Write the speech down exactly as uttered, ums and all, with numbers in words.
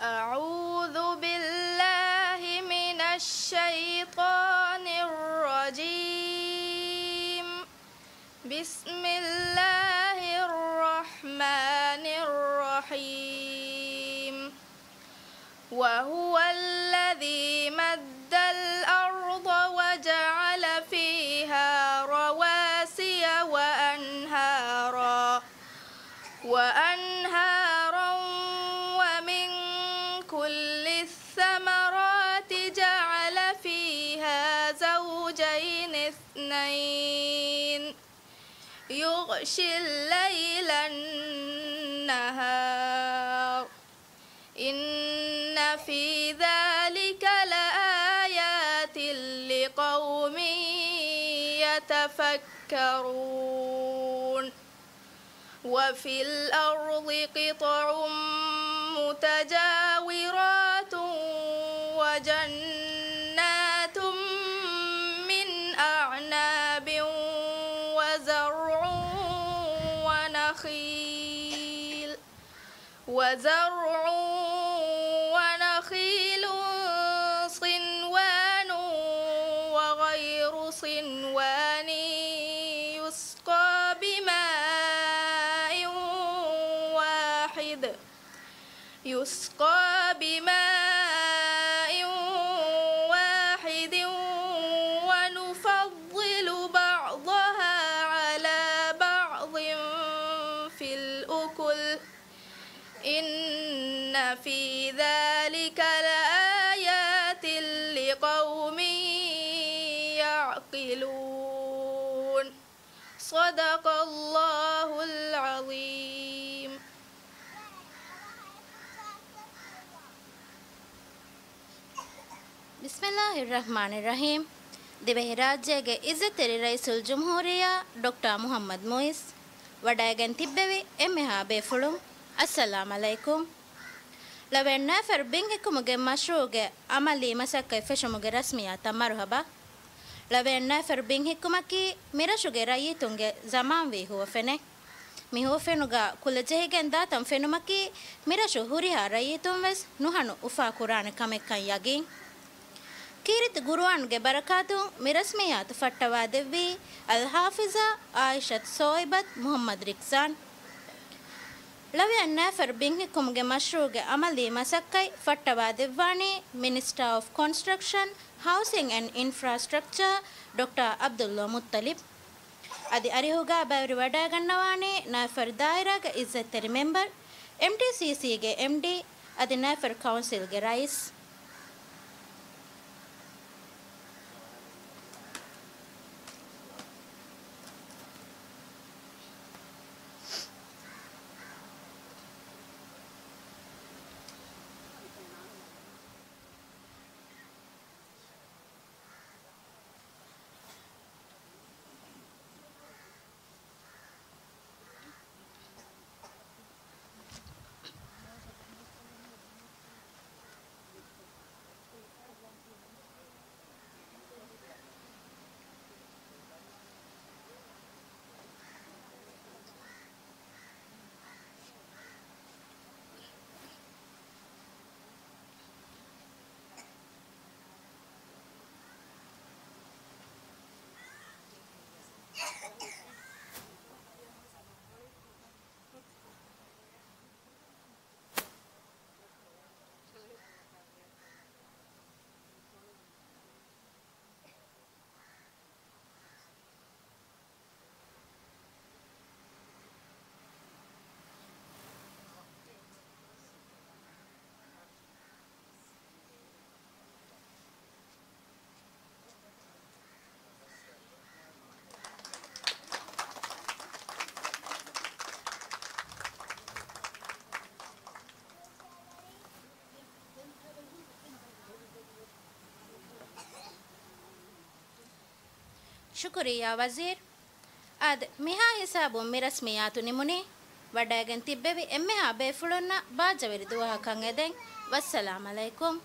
أعوذ بالله من الشيطان الرجيم. بسم الله الرحمن الرحيم. وهو الذي مد الأرض وجعل فيها رواسي وأنهارا، وأنهارا ومن كل الثمرات جعل فيها زوجين اثنين يغشي الليل النهار إن في ذلك لآيات لقوم يتفكرون. وفي الأرض قطع متجاورات وجنات من أعناب وزرع ونخيل وزرع ونخيل صنوان وغير صنوان يسقى بماء واحد، يسقى بماء واحد ونفضل بعضها على بعض في الأكل إن في ذلك لآيات لقوم يعقلون. صدق الله العظيم. ބިސްމިއްލާހިއްރަޙްމާނިއްރަޙީމް. ދިވެހިރާއްޖޭގެ އިއްޒަތްތެރި ރައީސުލްޖުމްހޫރިއްޔާ ޑޮކްޓަރ މުޙައްމަދު މުޢިއްޒު، ވަޑައިގެން ތިއްބެވި އެންމެހާ ބޭފުޅުން، އައްސަލާމް ޢަލައިކުމް. ޅަވިޔަން ނާފަރު ބިން ހިއްކުމުގެ މަޝްރޫޢުގެ ޢަމަލީ މަސައްކަތް ފެށުމުގެ ރަސްމިއްޔާތަށް މަރުޙަބާ. ޅަވިޔަން ނާފަރު ބިން ހިއްކުމަކީ މިރަށުގެ ރައްޔިތުންގެ ޒަމާންވީ ހުވަފެނެއް. މި ހުވަފެނުގަ ކުލަ ޖެހިގެން ދާތަން ފެނުމަކީ، މިރަށު ހުރިހާ ރައްޔިތުން ވެސް ނުހަނު އުފާކުރާނެ ކަމެއްކަން ޔަގީން. ކީރިތި ޤުރުއާންގެ ބަރަކާތުން މި ރަސްމިއްޔާތު ފައްޓަވާދެއްވީ އަލްޙާފިޒާ ޢާއިޝަތު ސޯއިބަތު މުޙައްމަދު ރިކްޒާން. ޅަވިޔަން ނާފަރު ބިން ހިއްކުމުގެ މަޝްރޫޢުގެ ޢަމަލީ މަސައްކަތް ފައްޓަވާދެއްވާނީ މިނިސްޓަރ އޮފް ކޮންސްޓްރަކްޝަން، ހައުސިން އެންޑް އިންފްރާސްޓްރަކްޗަރ ޑޮކްޓަރ ޢަބްދުﷲ މުއްޠަލިބް. އަދި އަރިހުގަ ބައިވެރިވަޑައިގަންނަވާނީ ނާފަރު ދާއިރާގެ އިއްޒަތްތެރި މެމްބަރު، އެމްޑީސީސީގެ އެމްޑީ އަދި ނާފަރު ކައުންސިލްގެ ރައީސް. ޝުކުރިއްޔާ ވަޒީރު. އާދެ، މިހާ ހިސާބުން މި ރަސްމިއްޔާތު ނިމުނީ. ވަޑައިގެން ތިއްބެވި އެންމެހާ ބޭފުޅުންނަށް ބާއްޖަވެރި ދުވަހަކަށް އެދެން. ވައްސަލާމް ޢަލައިކުމް.